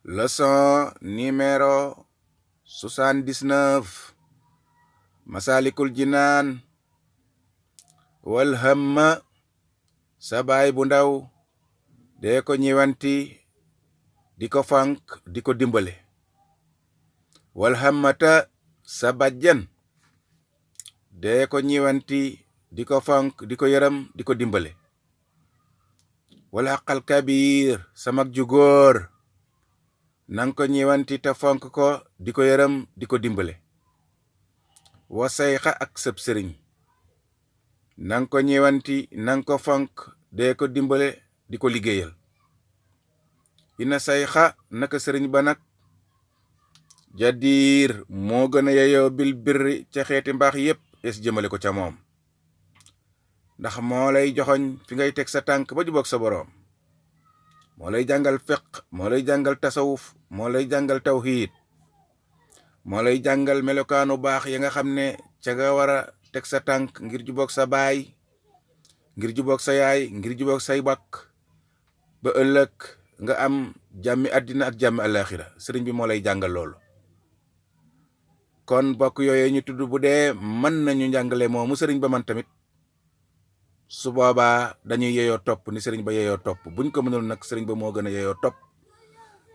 Leçon numéro 79. Masalikul Jinaan. Wal hamma, sa baay bu ndaw dee ko ñiwanti, di ko fank, di ko dimbale. Wal hammata, sa bajjan dee ko ñiwanti, di ko fank, di ko yaram, di ko dimbale. Wal haqqal kabir, sa mag ju góor nang ko ñiwanti te fonk ko, di ko yaram, di ko dimbale. Wa sayxa, ak sëb sëriñ nang ko ñiwanti, nang ko fonk, dee ko dimbale, di ko liggéeyal. Ina sayxa, naka sëriñ ba nag jadiir moo gën a yeyoo bil birri ca xeeti mbaax yépp es jëmale ko ca moom, ndax moo lay joxoñ fi ngay teg sa tànk ba jubóog sa boroom, moo lay jàngal fiq, moo lay jàngal tasawuf, moo lay jàngal tawhiid, moo lay jàngal melokaanu baax ya nga xam ne ca nga war a teg sa tànk ngir jubóog sa baay, ngir jubóog sa yaay, ngir jubóog say bakk, ba ëllëg nga am jàmmi àddina ak jàmmi àllaaxira. Sëriñ bi moo lay jàngal loolu. Kon bokk yooyu ñu tudd bu dee mën nañu njàngale moomu sëriñ ba man tamit, su boobaa dañuy yeyoo topp ni sëriñ ba yeyoo topp. Buñ ko mënul nag sëriñ ba moo gën a yeyoo topp,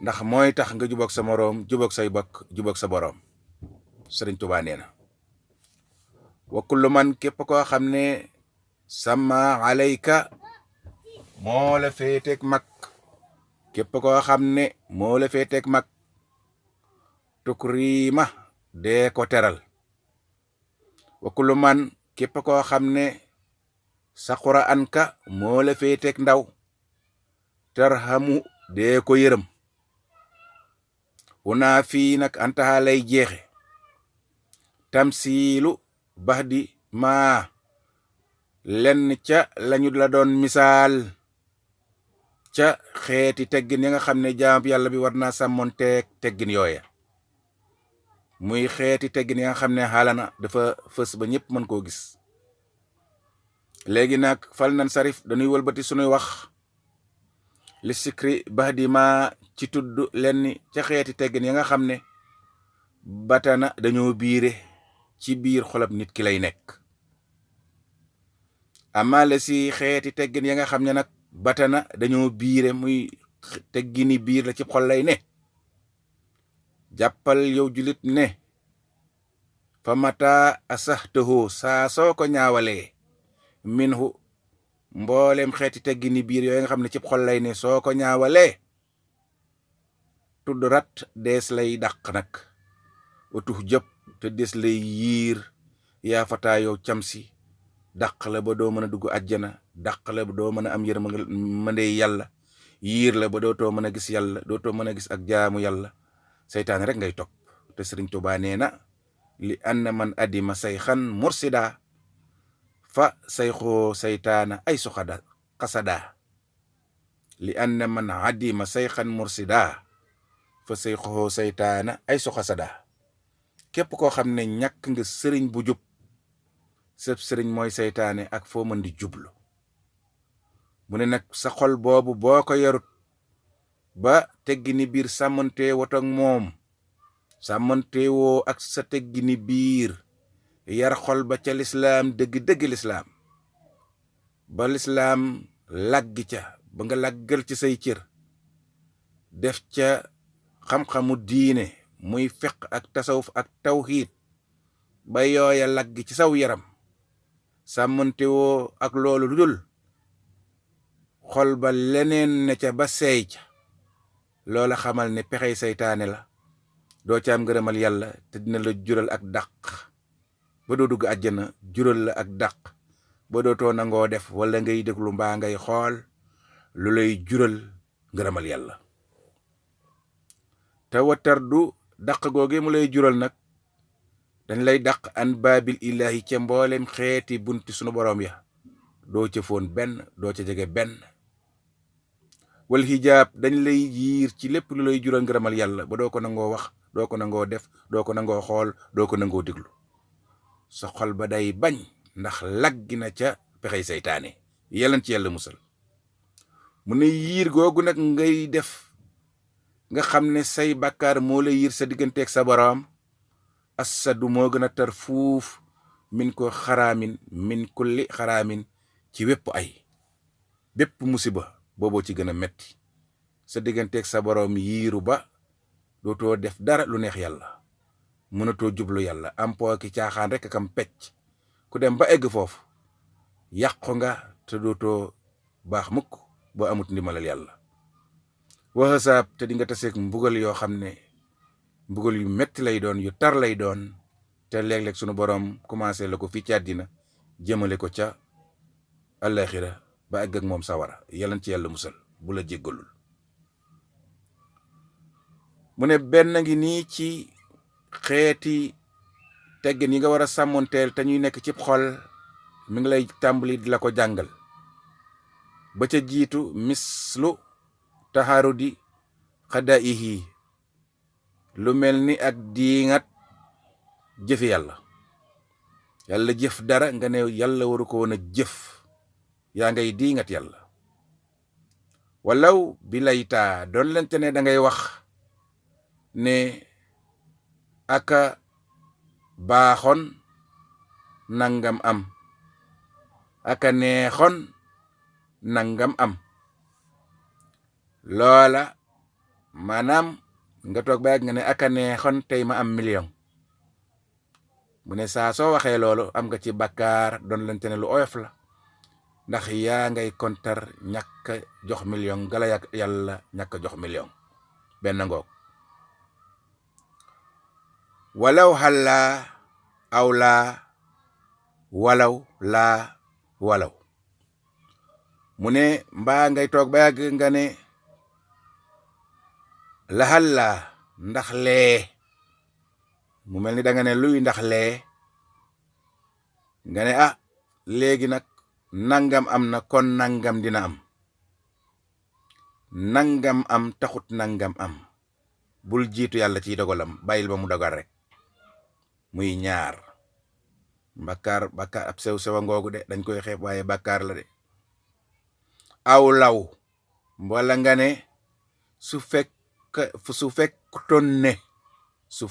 ndax mooy tax nga jubóog sa moroom, jubóog say bokk, jubóog sa boroom. Sëriñ Tuubaa nee na wa kullu man, képp koo xam ne sama alayka moo la féeteeg mag, képp koo xam ne moo la féeteeg mag, tukrima, dee ko teral. wa kullu man, képp koo xam ne saqura anka moo la féeteeg ndaw, tarhamu, dee ko yërëm. wunaa fii nag antaha lay jeexe, tamsiilu baxdi maa, lenn ca lañu la doon misaal ca xeeti teggin ya nga xam ne jaam yàlla bi war naa sàmmonteeg teggin yooya. muy xeeti teggin ya nga xam ne xaalana dafa fës ba ñëpp mën koo gis. léegi nag fal nan sarif, dañuy wëlbati sunuy wax li sikri baxdi maa, ci tudd lenn ca xeeti teggin ya nga xam ne batana dañoo biire ci biir xolab nit ki lay nekk. amaale si xeeti teggin ya nga xam ne nag batana dañoo biire, muy teggini biir la ci xol lay ne. jàppal yow julit ne fa mata asaxtahu, saa soo ko ñaawalee, minhu, mboolem xeeti teggini biir yooyu nga xam ne ci xol lay ne, soo ko ñaawalee, tudd rat, dees lay dàq nag, utux jëpp, te des lay yiir, yaa fataa yow camsi, dàq la ba doo mën a dugg àjjana, dàq la ba doo mën a am yërmande yàlla, yiir la ba dootoo mën a gis yàlla, dootoo mën a gis ak jaamu yàlla, seytaane rek ngay topp. te Sëriñ Tuubaa nee na li anna man adima sayxan mursida, fa sayxoo seytaana ay suxada xasada. li anna man adima sayxan mursida, fa sayxoo seytaana ay suxasada. képp koo xam ne ñàkk nga sëriñ bu jub, sëb sëriñ mooy seytaane ak foo mën di jublu. mu ne nag sa xol boobu boo ko yarut ba teggini biir sàmmante wotoog moom, sàmmante woo ak sa teggini biir, yar xol ba ca lislaam, dëgg-dëgg lislaam, ba lislaam làggi ca, ba nga làggal ci say cër, def ca xam-xamu diine, muy fiq ak tasawuf ak tawhiid, ba yooya làggi ci saw yaram, sàmmante woo ak loolu lu dul xol ba leneen ne ca ba seey ca, loola xamal ne pexey seytaane la, doo ca am ngërëmal yàlla, te dina la jural ak dàq ba doo dugg àjjana, jural la ak dàq ba dootoo nangoo def wala ngay déglu mbaa ngay xool lu lay jural ngërëmal yàlla. te watar du dàq googe mu lay jural nag, dañ lay dàq an baabil ilahi, ca mboolem xeeti bunti sunu boroom ya, doo ca foon benn, doo ca jege benn. wal hijaab, dañ lay yiir ci lépp lu lay jural ngërëmal yàlla, ba doo ko nangoo wax, doo ko nangoo def, doo ko nangoo xool, doo ko nangoo déglu. sa xol ba day bañ, ndax laggi na ca pexey seytaane, yàllan ci yàlla musal. mu ne yiir googu nag ngay def nga xam ne say bàkkaar moo la yiir sa digganteeg sa boroom assadu moo gën a tar fuuf min ko xaraamin min kulli xaraamin ci wépp ay bépp musiba booboo ci gën a metti sa digganteeg sa boroom yiiru ba dootoo def dara lu neex yàlla mënatoo jublu yàlla am po ki caaxaan rek kam pecc ku dem ba egg foofu yàqu nga te dootoo baax mukk boo amut ndimalal yàlla waxasaab te di nga taseeg mbugal yoo xam ne mbugal yu metti lay doon yu tar lay doon te léeg-léeg sunu boroom commencé la ko fii ci àddina jëmale ko ca àllaaxira ba egg ak moom sawara yàllan ci yàlla musal bu la jéggalul mu ne benn ngi nii ci xeeti teggin yi nga war a sàmmonteel te ñuy nekk ci xol mi ngi lay tàmbali di la ko jàngal ba ca jiitu mislu taharudi xadaihi lu mel ni ak diingat jëfi yàlla jëf dara nga ne yàlla waru ko woon a jëf yaa ngay diingat yàlla walaw bi laytaa doon lente ne da ngay wax ne aka baaxoon nangam am aka neexoon nangam am loola maanaam nga toog ba yàgg nga ne aka neexoon tey ma am million mu ne saa soo waxee loolu am nga ci bàkkaar doon lente ne lu oyof la ndax yaa ngay kontar ñàkk jox million gala yàlla ñàkk jox million benn ngoog walaw xallaa aw laa walaw laa walaw mu ne mbaa ngay toog ba yàgg nga ne la xallaa ndax lee mu mel ni da nga ne luy ndax lee nga ne ah léegi nag nangam am na kon nangam dina am nangam am taxut nangam am bul jiitu yàlla ciy dogalam bàyyil ba mu dogal rek muy ñaar bàkkaar ab sew-sewa ngoogu de dañ koy xeeb waaye bàkkaar la de aw law wala nga ne su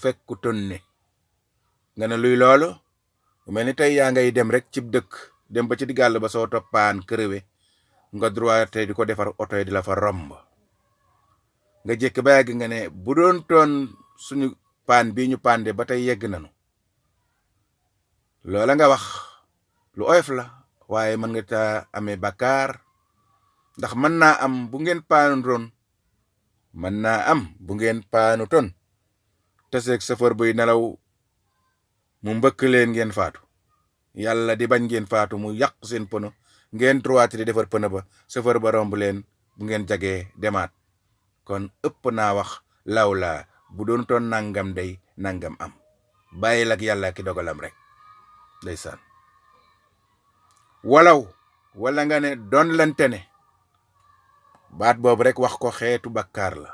fekkutoon ne nga ne luy loolu mel ni tey yaa ngay dem rek cib dëkk dem ba ci digàll ba soo toppaan kërëwe nga droit te di ko defar oto yi di la fa romb nga jékk ba yàgg nga ne bu doon toon suñu paan bii ñu pande ba tey yegg nanu loola nga wax lu oyof la waaye mën nga ta amee bàkkaar ndax mën naa am bu ngeen paanutoon mën naa am bu ngeen paanutoon taseeg safar buy nelaw mu mbëkk leen ngeen faatu yàlla di bañ ngeen faatu mu yàq seen pëno ngeen droit di defar pëno ba safar ba romb leen bu ngeen jagee demaat kon ëpp naa wax lawla bu doon toon nangam day nangam am bàyyil ak yàlla ki dogalam rek ndeysaan walaw wala nga ne doon lante ne baat boobu rek wax ko xeetu bàkkaar la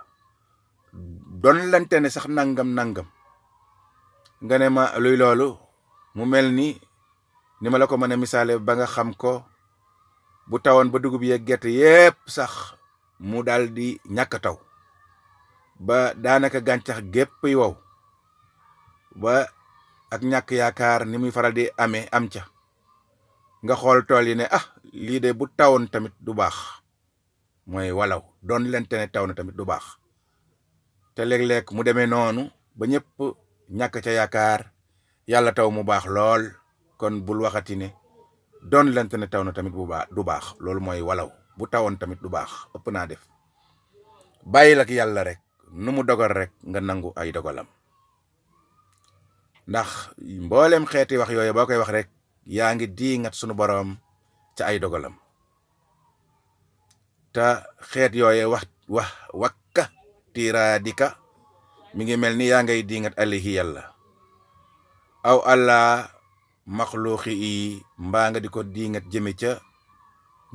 doon lante ne sax nangam nga ne ma luy loolu mu mel ni ma la ko mën a misaale ba nga xam ko bu tawoon ba dugub yeeg gerte yépp sax mu daal di ñàkk taw ba daanaka gàncax gépp yi wow ba ak ñàkk yaakaar ni muy faral di amee am ca nga xool tool yi ne ah lii de bu tawoon tamit du baax mooy walaw doon lente ne taw na tamit du baax te léeg-léeg mu demee noonu ba ñëpp ñàkk ca yaakaar yàlla taw mu baax lool kon bul waxati ne doon lente ne taw na tamit du baax loolu mooy walaw bu tawoon tamit du baax ëpp naa def bàyyil ak yàlla rek nu mu dogal rek nga nangu ay dogalam ndax mboolem xeeti wax yooyu boo koy wax rek yaa ngi diingat sunu boroom ca ay dogalam te xeet yooyu wakka tiraadika mi ngi mel ni yaa ngay diingat alihi yàlla aw allah maxluuqi yi mbaa nga di ko diingat jëme ca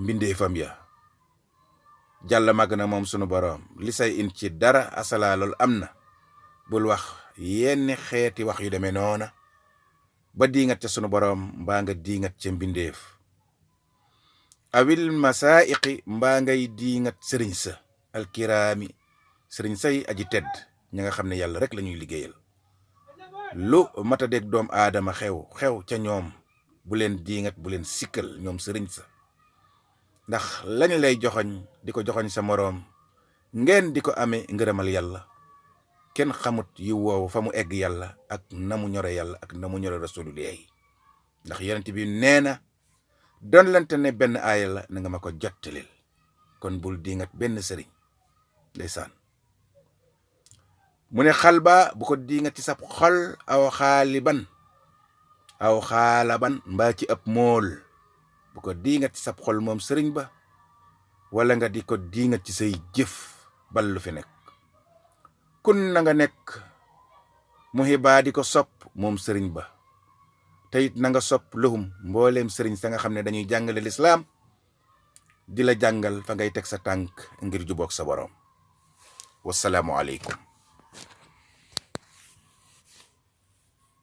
mbindeefam ya jàlla màgg na moom sunu boroom li say in ci dara asalaa loolu am na bul wax yenn xeeti wax yu demee noona ba diingat ca sunu boroom mbaa nga diingat ca mbindeef awil masaa'iqi mbaa ngay diingat sëriñ sa alkiraami sëriñ say aji tedd ña nga xam ne yàlla rek la ñuy liggéeyal lu mata dégg doom aadama xew ca ñoom bu leen diingat bu leen sikkal ñoom sëriñ sa ndax lañ lay joxoñ di ko joxoñ sa moroom ngeen di ko amee ngërëmal yàlla kenn xamut yi woowu fa mu egg yàlla ak na mu ñore yàlla ak na mu ñore rasulullahi ndax yonent bi nee na doon lante ne benn aaya la na nga ma ko jottalil kon bul diingat benn sëriñ ndeysaan mu ne xal ba bu ko diingat ci sab xol aw xaalaban mbaa ci ab mool bu ko diingat ci sab xol moom sëriñ ba wala nga di ko diingat ci say jëf ballu fi nekk kun na nga nekk muhibaa di ko sopp moom sëriñ ba te it na nga sopp lahum mbooleem sëriñ sa nga xam ne dañuy jàngale lislaam di la jàngal fa ngay teg sa tànk ngir juboog sa borom wasalaamu aleykum